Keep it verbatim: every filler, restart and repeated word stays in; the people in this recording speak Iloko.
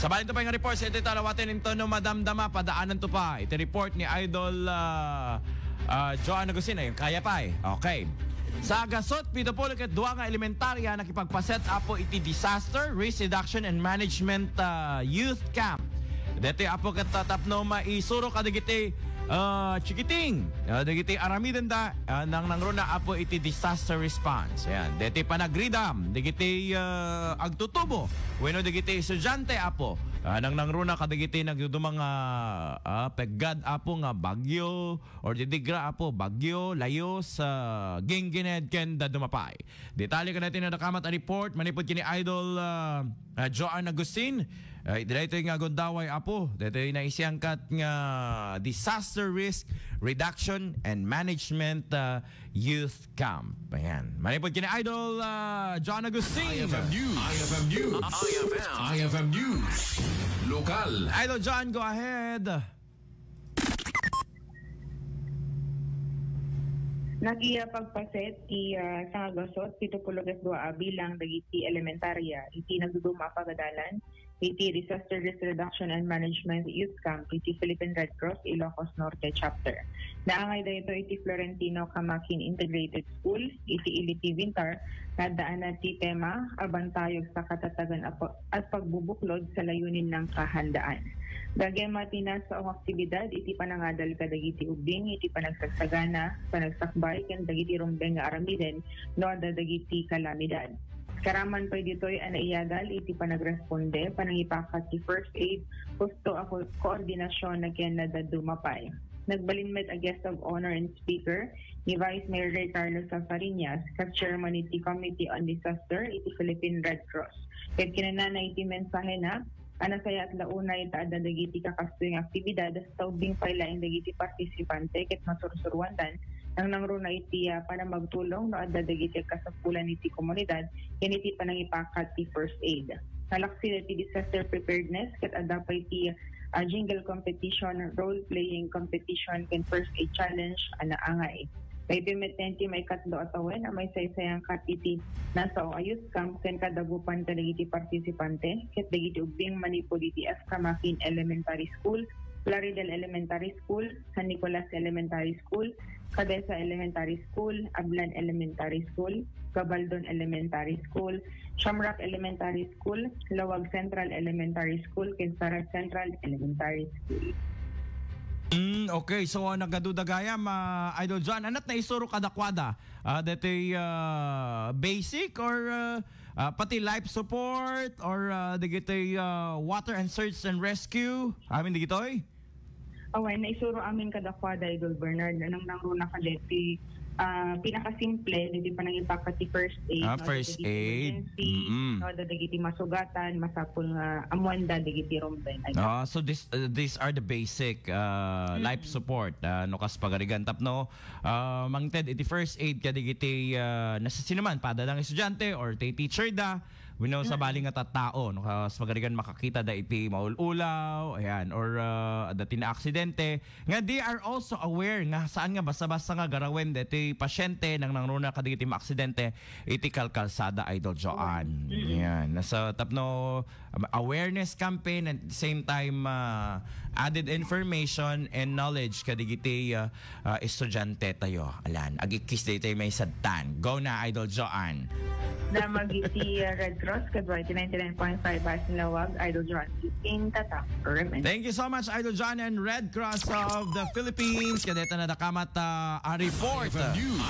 Sabali to pay nga report, sa iti talawaten into no madamdama, padaananto pay iti report ni Idol, ah, ah, Joan Agustin. Ay, kaya pay. Okay. Sa gasot, pito pulo ket dua nga elementarya nakipagpaset, Apo, iti Disaster Risk Reduction and Management, ah, Youth Camp. Deti, Apo, ket tapno maisuro kadagiti, ah, chikiting, ah, dagiti aramidenda, ah, nang nangruna, Apo, iti disaster response. Ayan. Deti panagridam dagiti, ah, agtutubo wenno dagiti estudiante, Apo, ah, nang nangruna kadagiti nagduduma nga, ah, peggad, Apo, nga bagyo or didigra, Apo, bagyo, layos, ah, ginggined ken dadduma pay. Detalye kadagiti nadakamat a report manipud ken ni Idol, ah, ah, Joan Agustin. Ay, daytoy nga gundaway, Apo. Daytoy naisiangkat nga Disaster Risk Reduction and Management, ah, Youth Camp. Ayan. Manipud ken ni Idol, ah, Joan Agustin. I F M News. I F M News. I F M News. Lokal. Idol Joan, go ahead. Nagiya pagpaset ti, ah, sangagasot pito pulo ket dua a bilang dagiti elementarya iti nagduduma a pagadalan iti Disaster Risk Reduction and Management Youth Camp iti Philippine Red Cross Ilocos Norte Chapter. Naangay daytoy iti Florentino Camaquin Integrated School iti Ili T. Vintar, nga addaanna ti tema a bantayog sa katatagan a pa-, at pagbubuklod sa layunin nang kahandaan. Gagema ti nasaong aktibidad iti panangadal kadagiti ubbing iti panagsagana, panagsakbay, ken dagiti rumbeng nga aramiden no adda dagiti kalamidad. Karaman pay ditoy a naiyagal iti panagresponde, panangipakat ti first aid, husto a ko-, koordinasyon ken dadduma pay. Nagbalin met a guest of honor and speaker ni Vice Mayor Rey Carlos Casariñas, kas chairman iti Committee on Disaster iti Philippine Red Cross. Ket kinunana iti mensahena a nasayaat la unay ta adda dagiti kakastoy nga aktibidad, ta ubbing pay laeng dagiti partisipante ket masursuruandan nang nangruna iti, ah, panamagtulong no adda dagiti agkasapulan iti komunidad ken iti panangipakat ti first aid. Nalaksid iti disaster preparedness ket adda pay ti, ah, jingle competition, role-playing competition, ken first aid challenge a naangay. Daytoy met ti maikatlo a tawen a maisaysayan ket iti nasaong a youth camp ken kadagupan kadagiti partisipante ket dagiti ubbing manipud iti F. Camaquin Elementary School, Plaridel Elementary School, San Nicolas Elementary School, Cabeza Elementary School, Ablan Elementary School, Gabaldon Elementary School, Shamrock Elementary School, Lawag Central Elementary School, ken Sara Central Elementary School. Mm, okay. So, ah, nagaduda gayam, ah, Idol John, anat na isuro kadakwada? Ah, detoy, ah, basic or, ah, ah, pati life support or, ah, dagitoy, ah, water and search and rescue? Amin dagitoy? Awan, naisuro amin kadakwada, Idol Bernard, nang nangruna kadeti, ah, pinakasimple, deti panangipakat ti first aid, Ah, no, first dagiti aid. Emergency, Mm-mm. no, dagiti masugatan, masapul nga ammuanda dagiti rumbeng. Ah, so this, uh, these are the basic, uh, Mm. life support, ah, no, kas pagarigan tapno, ah, mangted iti first aid kadagiti, ah, nasasinuman, pada dang estudiante or ti teacher da, wenno Mm. sabali nga tattao, no, kas pagarigan makakita da iti maul-ulaw, ayan, or, ah, adda ti naaksidente, nga they are also aware nga saan nga basta-basta nga garawen deti pasyente nang nangruna kadagiti maaksidente iti kalkalsada, Idol Joan. Mm. Yan. Nasa tapno, um, awareness campaign and at the same time, uh, added information and knowledge kadagiti, uh, uh, estudiante tayo. Alan, agikis daytoy may sadtan. Go na, Idol Joan. Damag iti, uh, Red Cross, kadwa iti ninety-nine point five Bas Lawag, Idol Joan. In Tatak, Roman. Thank you so much, Idol John and Red Cross of the Philippines. Kadeta na dakamat, uh, a report. F M News.